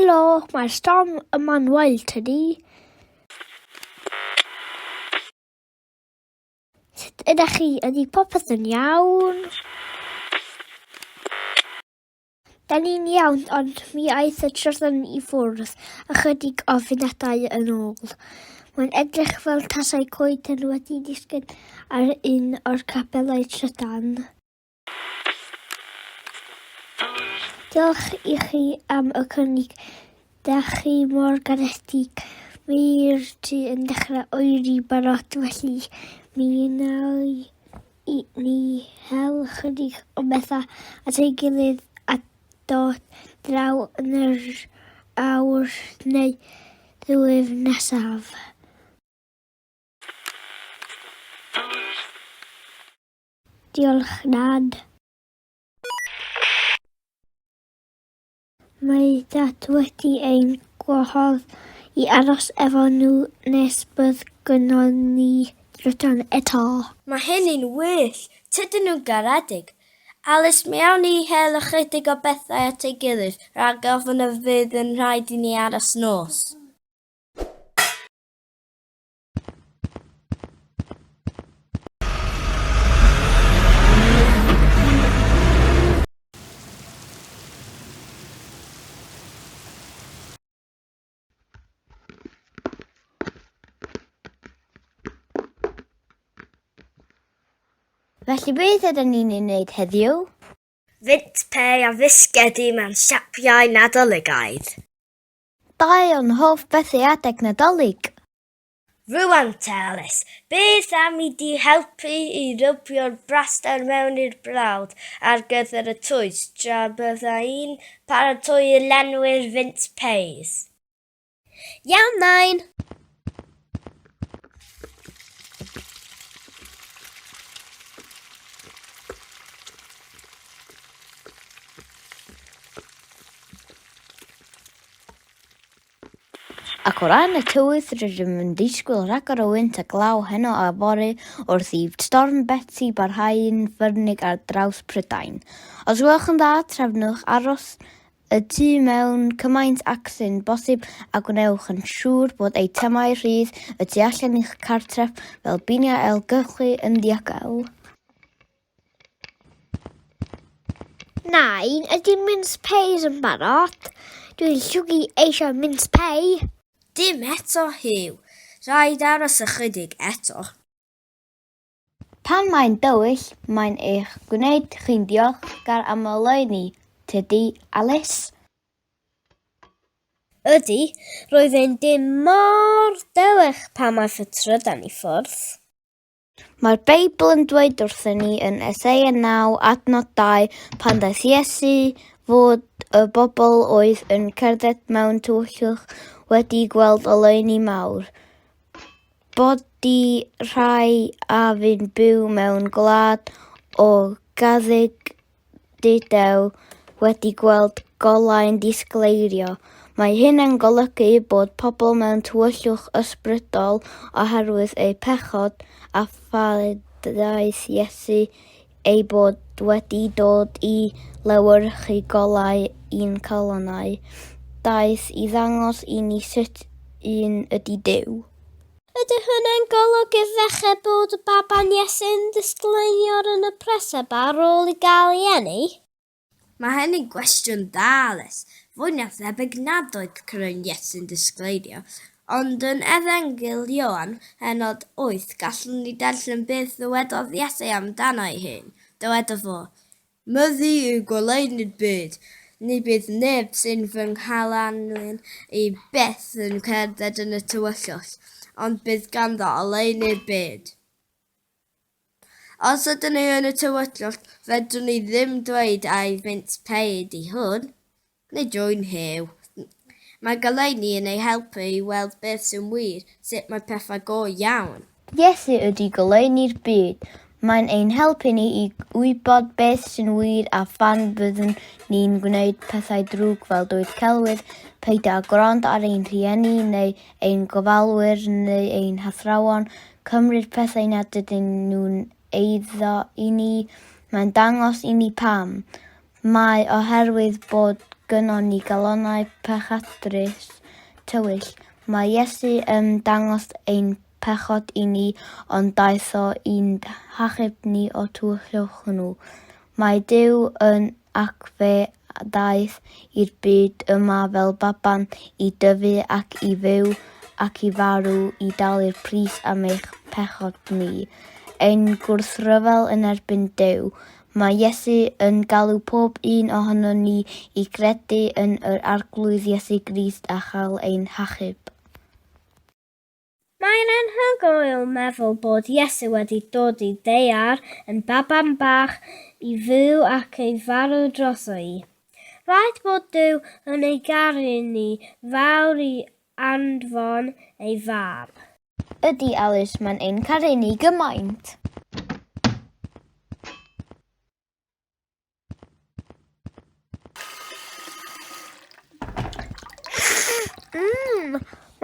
Helo, mae'r storm yma'n wael tydi? Sut ydych chi? Ydy popeth yn iawn? Da ni'n iawn, ond mi aeth y trydan i ffwrdd ychydig o funudau yn ôl. Mae'n edrych fel tasai coeden wedi disgyn ar un o'r cabelau trydan. Diolch i chi am y cynnig. Dach chi mor garedig. Mae'r tŷ yn dechrau oeri barod, felly mi wna i ni hel chydig o bethau at ei gilydd a dod draw yn yr awr neu ddwy nesaf. Diolch, Dad. Mae Dad wedi ein gwahodd i aros efo nhw nes bydd gynnon ni drydan eto. Mae hynny'n wych! Tydyn nhw'n garedig. Alice, mi awn ni i hel ychydig o bethau at ei gilydd, rhag ofn y fydd yn rhaid i ni aros nos. Felly beth ydyn ni'n ei wneud heddiw? Mince pei a fisgedi mewn siapiau Nadoligaidd. Dau o'n hoff bethau adeg Nadolig. Rwan te, Alys, beth am i di helpu i rwbio'r braster mewn i'r brawd ar gyfer y toes tra bydda i'n paratoi i lenwi'r mince pies? Iawn, Nain! Ac o ran y tywydd, rydym yn disgwyl rhagor o wynt a glaw heno a fory wrth i Storm Betsy barhau'n ffyrnig ar draws Prydain. Os gwelwch yn dda, trefnwch aros y tu mewn cymaint ag sy'n bosib a gwnewch yn siŵr bod eitemau rhydd y tu allan i'ch cartref fel biniau ailgylchu yn ddiogel. Nain, ydy mince pies yn barod? Dwi'n llwgu eisiau mince pie. Dim eto, Huw. Rhaid aros ychydig eto. Pan mae'n dywyll, mae'n eich gwneud chi'n ddiolchgar am oleuni, tydi, Alice? Ydy, roedd e'n dim mor dywyll pan aeth y trydan i ffwrdd. Mae'r Beibl yn dweud wrthyn ni yn Eseia 9 adnod 2 pan ddaeth Iesu fod y bobl oedd yn cerdded mewn tywyllwch wedi gweld oleuni mawr. Bod i rhai a fu'n byw mewn gwlad o gaddug dudew wedi gweld golau'n disgleirio. Mae hyn yn golygu bod pobl mewn tywyllwch ysbrydol oherwydd eu pechod a phan ddaeth Iesu ei bod wedi dod i lewyrchu golau i'n calonnau. Daeth i ddangos i ni sut un ydy Duw. Ydy hwnna'n golygu falle bod y baban Iesu'n ddisgleiniwr yn y preseb ar ôl i gael ei eni? Mae hynny'n gwestiwn da, Alys. Fwy na thebyg nad oedd croen Iesu'n disgleirio. Ond yn Efengyl Ioan, pennod 8, gallwn ni darllen beth ddywedodd Iesu amdano ei hun. Dywedodd fo, Myfi yw goleuni'r byd. Ni bydd neb sy'n fy nghalanlyn i byth yn cerdded yn y tywyllwch, ond bydd ganddo oleuni'r byd. Os ydyn ni yn y tywyllwch, fedrwn ni ddim dweud ai mince pie ydi hwn. Nid yw'n Huw. Mae goleuni yn ei helpu i weld beth sy'n wir, sut mae pethau go iawn. Iesu ydy goleuni'r byd. Mae'n ein helpu ni i wybod beth sy'n wir a phan fyddwn ni'n gwneud pethau drwg fel dweud celwydd, peidio â gwrando ar ein rhieni neu ein gofalwyr neu ein hathrawon, cymryd pethau nad ydyn nhw'n eiddo i ni, mae'n dangos i ni pam. Mae oherwydd bod gynnon ni galonnau pechadurus tywyll. Mae Iesu yn dangos ein pechod i ni, ond daeth o i'n hachub ni o tywyllwch hwnnw. Mae Duw yn ac fe ddaeth i'r byd yma fel baban i dyfu ac i fyw ac i farw i dalu'r pris am eich pechod ni. Ein gwrthryfel yn erbyn Duw. Mae Iesu yn galw pob un ohonon ni i gredu yn yr Arglwydd Iesu Grist a chael ein hachub. Mae'n anhygoel meddwl bod Iesu wedi dod i ddaear yn baban bach i fyw ac i farw droso i. Rhaid bod Duw yn ei garu ni fawr i anfon ei fab. Ydy, Alys, mae'n ein caru ni gymaint.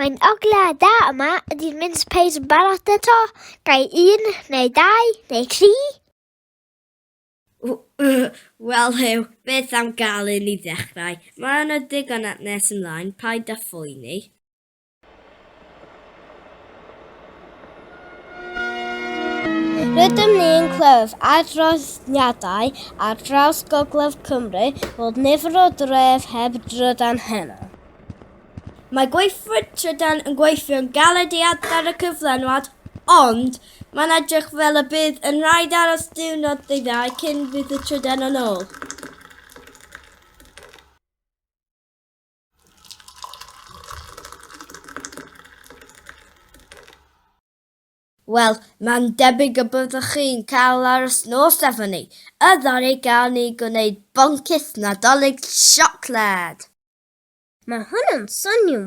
Mae'n ogla da yma. Ydy'r mince pies yn barod eto? Gai un, neu dau, neu tri? Wel, Huw, beth am gael un i ddechrau? Mae yna digon at nes ymlaen, paid â phoeni. Rydym ni'n clywed adroddiadau ar draws Gogledd Cymru fod nifer o dref heb drydan heno. Mae gweithwyr trydan yn gweithio'n galed i adfer y cyflenwad, ond mae'n edrych fel y bydd yn rhaid aros diwrnod neu ddau cyn fydd y trydan yn ôl. Wel, mae'n debyg y byddwch chi'n cael aros nos efo ni. Yfory gawn ni gwneud boncyff Nadolig siocled! Mae hwn yn swnio'n.